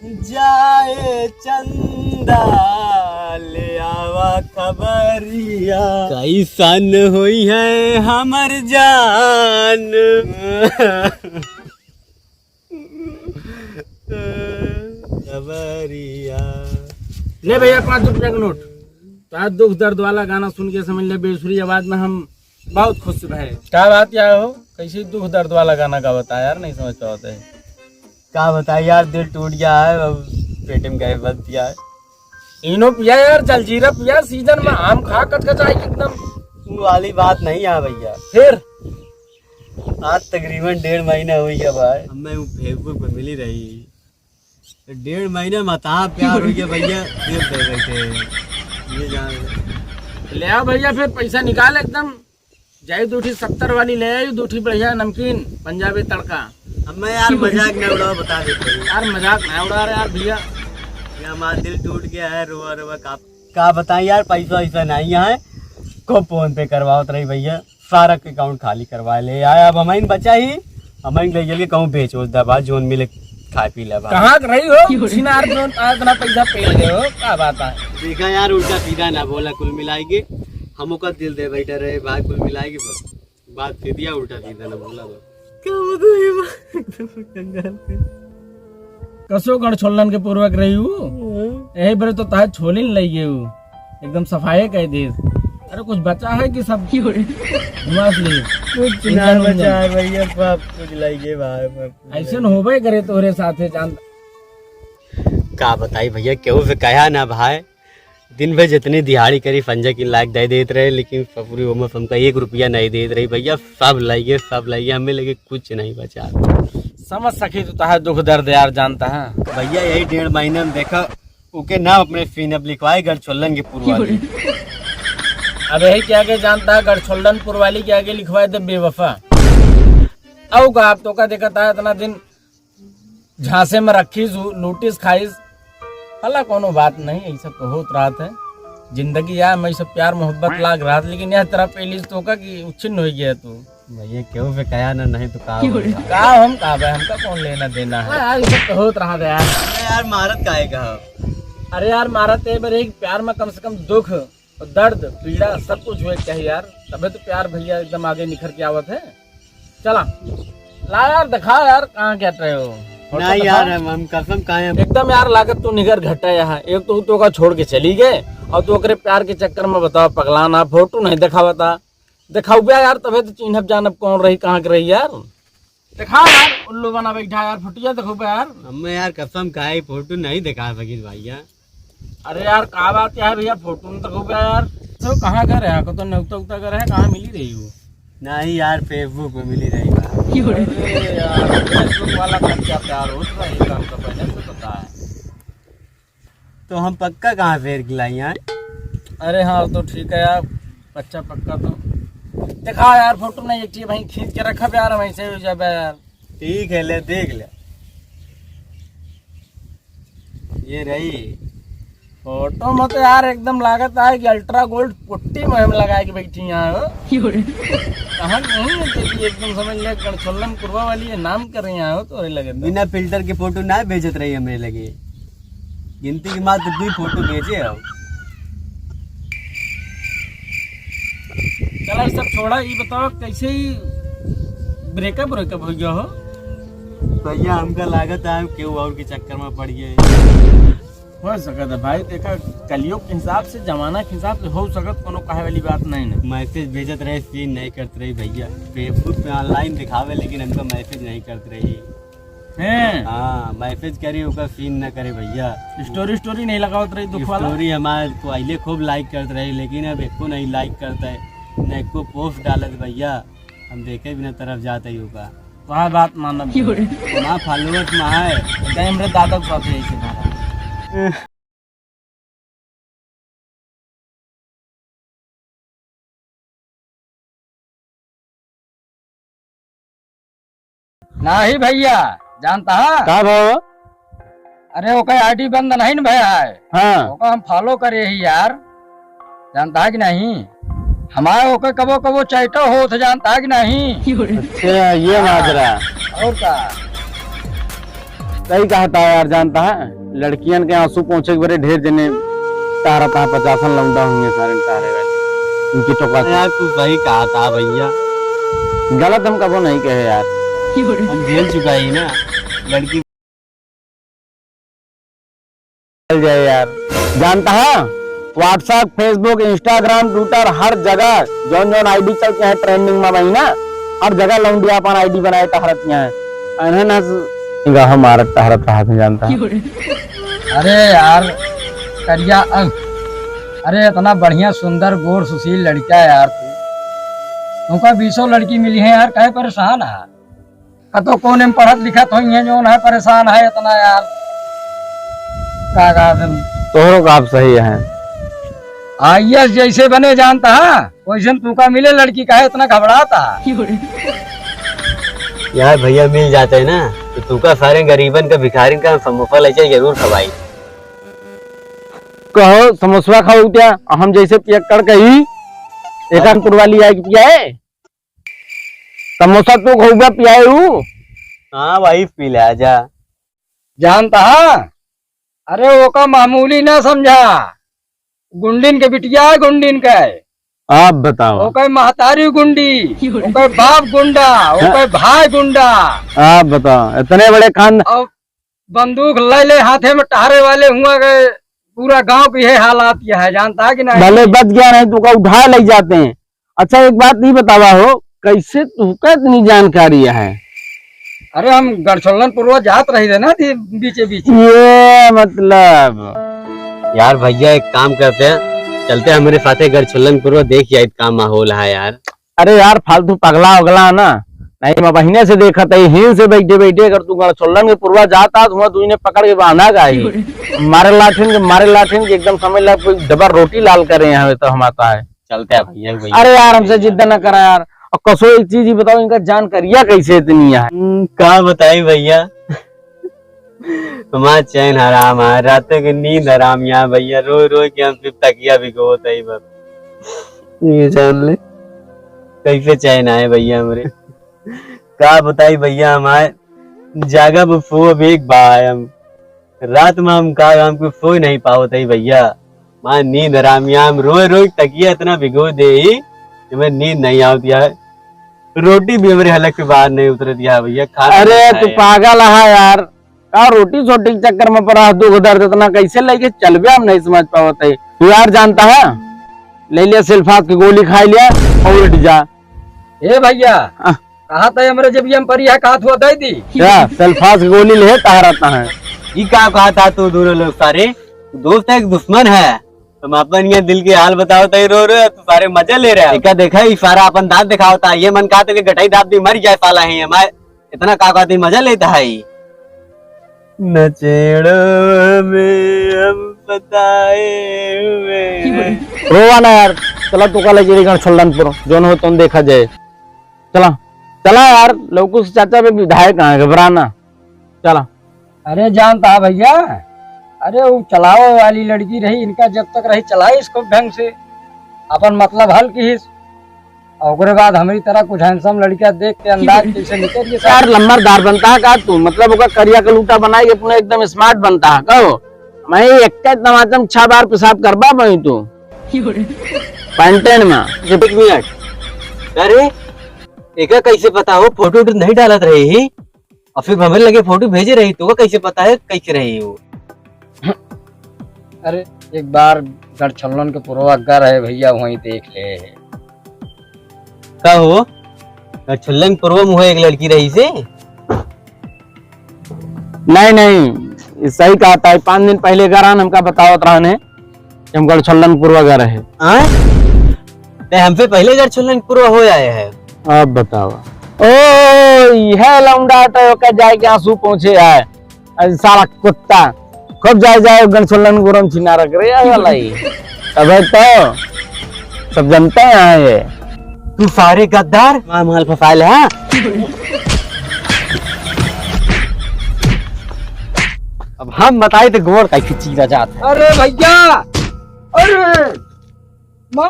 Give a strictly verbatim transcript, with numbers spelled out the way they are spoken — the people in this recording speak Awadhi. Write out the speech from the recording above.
जाए चंदा, ले आवा खबरिया, कैसन होई है हमर जान। खबरिया। ले भैया, पाँच रुपया का नोट। तो आज दुख दर्द वाला गाना सुन के समझ ले, बेसुरी आवाज में हम बहुत खुश भए। का बात क्या हो, कैसे दुख दर्द वाला गाना गावत है यार, नहीं समझ पावत है। का बताई यार, दिल टूट गया है, अब पेट में गैस बन गया है। इनो पिया यार, जलजीरा पिया, सीजन में आम खा कचकचाई एकदम। वो वाली बात नहीं है भैया। फिर? आज तकरीबन डेढ़ महीना हो गया भाई। अब मैं वो Facebook पे मिली रही। डेढ़ महीना में इतना प्यार हो गया भैया, दिल दे बैठे हैं। ये जान। ले आओ भैया, फिर पैसा निकाल एकदम। जाई दू ठी सत्तर वाली ले आई, दू ठी बढ़िया नमकीन पंजाबी तड़का। अब मैं यार मजाक ना उड़ाओ, बता देते हैं। यार मजाक ना उड़ा रहे यार भैया। ये हमारा दिल टूट गया है, रोआ रोआ का, का बताएं यार, पैसा वैसा नहीं है। को PhonePe करवावत रही भैया, सारा account खाली करवा ले आया। अब हमाइन बचा ही, हमाइन ले चल के कहूँ बेच उच दे बा, जोन मिले खाए पी ले बा। कहाँ के रही हो छिनार, जोन इतना पैसा पेल गए हो, का बात है? देखा यार, उल्टा सीधा ना बोला, कुल मिलाई के हम ओकर दिल दे बैठे रहे भाई, कुल मिलाई के बस बात सीधिया उल्टा सीधा ना बोला बा। का बताई बा? एकदम कंगाल के। कसो गण छोलन के पूर्वक रही हूँ। हाँ। यही बरे तो ताहे छोलिन लई गए हूँ। एकदम सफाई कह दे। अरे कुछ बचा है कि सब धुआं से ले? कुछ ना इंजन, इंजन। बचा है भैया, सब कुछ लई गए भाई, सब कुछ ऐसे लई न होबे करे तोहरे साथे जान। का बताई भैया, केहू से कहा ना भाई, दिन भर जितनी दिहाड़ी करी पंजा की लायक दे देत रहे, लेकिन पपुरी वो में हमका एक रुपया नहीं देत रही भैया, सब लई गए, सब लई गए, हमें लगे कुछ नहीं बचा। समझ सकी तू ताहे दुख दर्द यार, जानता है भैया, यही डेढ़ महीने में देखा ओके नाम अपने सीन अब लिखवाए गढ़ छोलन के पुरवाली। अब यही के आगे जानता है, गढ़ छोलन पुरवाली के आगे लिखवाए दे बेवफा। औ का आप तो का देखा था इतना दिन झांसे में रखीस, लूटिस खाइस। भला कोनो बात नहीं, यही सब तो होत रहत है। जिंदगी या में सब प्यार मोहब्बत लाग रहत, लेकिन यह तरह पहली तो का कि उच्छिन्न हो गया तू। भैया केहू से कहा ना, नहीं तो का हो गया? का हम का बे, हमका कौन लेना देना है? अरे यार, ये सब तो होत रहत है यार। अरे यार, मारत काहे का? अरे यार, मारत ए बरे, प्यार में कम से कम दुख, दर्द, पीड़ा सब कुछ हुए के चाहिए यार, तबे तो प्यार भैया एकदम आगे निखर के आवत है। चला, ला यार, दिखा यार, कहाँ क्या रहे हो? फोटो नहीं दिखा। यार, हम, हम कसम खाए हम। एकदम यार, लागत तू निगर घटा यहाँ। एक तो तू का छोड़ के चली गए और तू ओकरे प्यार के चक्कर में बताओ पगलाना, फोटो नहीं दिखावता। दिखाऊ बे यार, तबे तो चिन्हब जानब कौन रही, कहाँ के रही यार। दिखा यार, उल्लू बना बैठा यार, फुटिया देखो बे यार। हमें यार कसम खाए, फोटो नहीं दिखा सकित भैया। अरे यार, का बात क्या है भैया, फोटो नहीं देखो बे यार। तो कहाँ घर है, को तो नौता उता घर है, कहाँ मिली रही हो? नहीं यार, Facebook पे मिली रही बा। अरे यार, Facebook वाला कच्चा प्यार होत बा, ये काम तो पहले से पता है। तो हम पक्का कहाँ से हेर के लाई हैं? अरे हाँ, तो ठीक है यार, कच्चा पक्का तो दिखा यार, फोटो नहीं एक चीज भाई खींच के रखा यार, हम ऐसे हो जाबे यार। ठीक है, ले देख ले। ये रही। फोटो में तो यार एकदम लागत है कि अल्ट्रा गोल्ड पुट्टी में हम लगा के बैठी यहाँ हो। कहाँ नहीं है तेरी, एकदम समझ ले, गणछोलन कुरवा वाली है, नाम कर रही यहाँ हो, तो लगे तो। बिना फिल्टर के फोटो ना भेजत रही हमें लगे। गिनती के मात्र दुई फोटो भेजे हो। चला, ये सब छोड़ा, ये बताओ कैसे ही ब्रेकअप, ब्रेकअप हो गया हो? भैया, हमका लागत है हम केहू और के चक्कर में पड़ गए। हो सकत है भाई, देखा, कलयुग के हिसाब से, जमाना के हिसाब से हो सकत, कोनो कहे वाली बात नहीं ना। मैसेज भेजत रहे, सीन नहीं करत रही भैया। Facebook पे ऑनलाइन दिखावे, लेकिन हमका मैसेज नहीं करत रही। हैं? हाँ, मैसेज करी, ओकर सीन न करे भैया। स्टोरी, स्टोरी नहीं लगावत रही दुख वाला? स्टोरी हमारे को पहले खूब लाइक करत रही, लेकिन अब एको नहीं लाइक करता है, न एको पोस्ट डालत भैया। हम देखे बिना तरफ जात ही ओका। वह बात मानब। क्यों रे? हमार फॉलोअर्स में है। कहीं हमरे दादा के साथ ऐसे मारा। नाही भैया, जानता है? का भो? अरे, ओकर आईडी बंद नहीं न भया है। हाँ। ओकर हम फॉलो करे ही यार, जानता है कि नहीं? हमारे ओकर कबो कबो चैटो होत है, जानता है कि नहीं? अच्छा, ये बात रहा। और का? सही कहता है यार, जानता है? लड़कियन के आंसू पोंछे के बरे ढेर जने टहरत हैं, पचासन लौंडा होइहैं सारे टहरे वाले। उनकी चौका यार, तू सही कहा था भैया। गलत हम कबो नहीं कहे यार। हम झेल चुका ही ना, लड़की चल जाए यार। जानता है, WhatsApp, Facebook, Instagram, Twitter, हर जगह जौन जौन ID चलत हैं trending में महीना, हर जगह लौंडिया अपन ID बनाए टहरत हैं। इन्हें ना स-, निगाह मारत टहरत रहत हैं, जानता है। अरे यार, करिया अंग, अरे इतना बढ़िया, सुंदर, गोर, सुशील लड़का है यार तू। तुमका बीसों लड़की मिली है यार, काहे परेशान है? कतो कोने में पढ़त लिखत होइहैं, जौन है परेशान है इतना यार। का कहा तुम? तोहरो का आप सही है। IAS जैसे बने जानता है, वैसे तुका मिले लड़की, काहे इतना घबराता? यार भैया, मिल जाते हैं ना, तो तुका सारे गरीबन का, भिखारिन का समोसा ले जाए, जरूर खवाई। कहो, समोसा खाओ क्या? हम जैसे पियक्कड़ कही, एक हाँ। पुरवाली आए कि पियाए? समोसा तू खउबा पियाए ऊ? हाँ भाई, पी ले, आजा। जानता है? अरे ओका मामूली ना समझा, गुंडिन के बिटिया है, गुंडिन के। आप बताओ। ओकर महतारी गुंडी, ओकर बाप गुंडा, हाँ। ओकर भाई गुंडा। आप बताओ, इतने बड़े खान और बंदूक ले ले हाथे में टहरे वाले हुआ के पूरा गांव की है हालात यह है, जानता है कि नहीं? भले बच गया नहीं तो का उठा ले जाते हैं। अच्छा, एक बात नहीं बतावा हो, कैसे तुमका इतनी जानकारी है? अरे, हम गढ़छोलन पुरवा जात रही थे ना, दी-, बीचे बीच। ये मतलब। यार भैया, एक काम करते हैं, चलते हैं हमरे साथे गढ़छोलन पुरवा, देख यार, का माहौल है यार। अरे यार, फालतू पगला उगला ना, नहीं, मैं बहिने से देखा था, हिन से बैठे बैठे अगर तू गढ़छोलन के पुरवा जाता, तो वहाँ तुझने पकड़ के बांधा का ही। मारे लाठिन के, मारे लाठिन के, एकदम समझ ला कोई डबल रोटी लाल करे यहाँ तो हम आता है। चलते हैं भैया, भैया। अरे यार, हमसे जिद ना करा यार। और कसो एक चीज ही बताओ, इनका जानकारिया कैसे इतनी है? हम्म, का बताई भैया, हमार चैन हराम है, रात के नींद हराम यहाँ भैया, रो रो के हम सिर्फ तकिया भिगोत है बस। ये जान ले, कैसे चैन आए भैया हमरे। का बताई भैया, हमारे जागा वो सो भी एक बा है हम। रात में हम का, हम कुछ सो ही नहीं पावत है भैया। हमार नींद हराम, यहाँ हम रोए रोए तकिया इतना भिगो दे ही कि हमें नींद नहीं आवत है। रोटी भी हमरे हलक से बाहर नहीं उतरत है भैया, खाना अरे नहीं तू खाए। पागल है यार, का रोटी सोटी के चक्कर में पड़ा, दुख दर्द इतना कैसे लेके चलबे, हम नहीं समझ पावत है। तू यार जानता है, ले लिया सल्फास की गोली खा लिया और उठ जा। ए भैया, हाँ। कहा था हमरे जब ये हम परी है, कहा था दे दी। क्या सल्फास की गोली ले तारता है? ई का कहा था तू दोनों लोग सारे? दोस्त है कि दुश्मन है? तुम अपन ये दिल के हाल बताओ, तई रो रहे हो, तू सारे मजे ले रहे हो। देखा, देखा, ई सारा अपन दांत दिखावता है। ये मन कहा था कि गटाई दाब दी, मर जाए साला है हमारे। इतना का कहती मजा लेता है ई। नचेड़ो में हम सताए हुए हैं। रोवा ना यार, चला तू का लगे गढ़छोलनपुर, जोन हो तुम देखा जाए। चला, चला यार, लौकुश चाचा भी विधायक हैं, घबराना। चला। अरे जानता है भैया, अरे वो चलावे वाली लड़की रही, इनका जब तक रही चलाइस खूब ढंग से, अपन मतलब हल किहिस। और ओकरे बाद हमरी तरह कुछ handsome लड़कियां देख के अंदाज कैसे निकल गया यार, लम्बरदार बनता है का तू? मतलब ओका करिया का लूटा बनाई के अपने एकदम smart बनता है, कहो? मैं एक तमाचा में छह बार पेशाब करबा पाई तू। पैंटेन में। एक मिनट, अरे एका कैसे पता हो? फोटो वोटो नहीं डालत रही ही? और फिर हमरे लगे फोटो भेजे रही, तो कैसे पता है कैसे रही वो? अरे, एक बार गढ़छल्लन के पुरवा गा रहे भैया, वहीं देख ले। का हो? गढ़छल्लन के पुरवा मुहे एक लड़की रही से? नहीं, नहीं, ई सही कहा था। पाँच दिन पहले गा रहन, हमका बतावत रहन है कि हम गढ़छल्लन के पुरवा गा रहे। आय? ते हमसे पहले गढ़छल्लन के पुरवा हो आए है। अब बतावा। ओ, यह लौंडा तो ओकर जाए के आंसू पोंछे आए। अरे साला कुत्ता, खूब जाए जाए गढ़छल्लन के पुरवा में छिनारा करे आए वाला ही। अबे तो सब जनता है ये। तू सारे गद्दार, माल माल फसाए ले, हाँ? अब हम बताए तो गोड़ का खिंची रह जात है। अरे भैया, अरे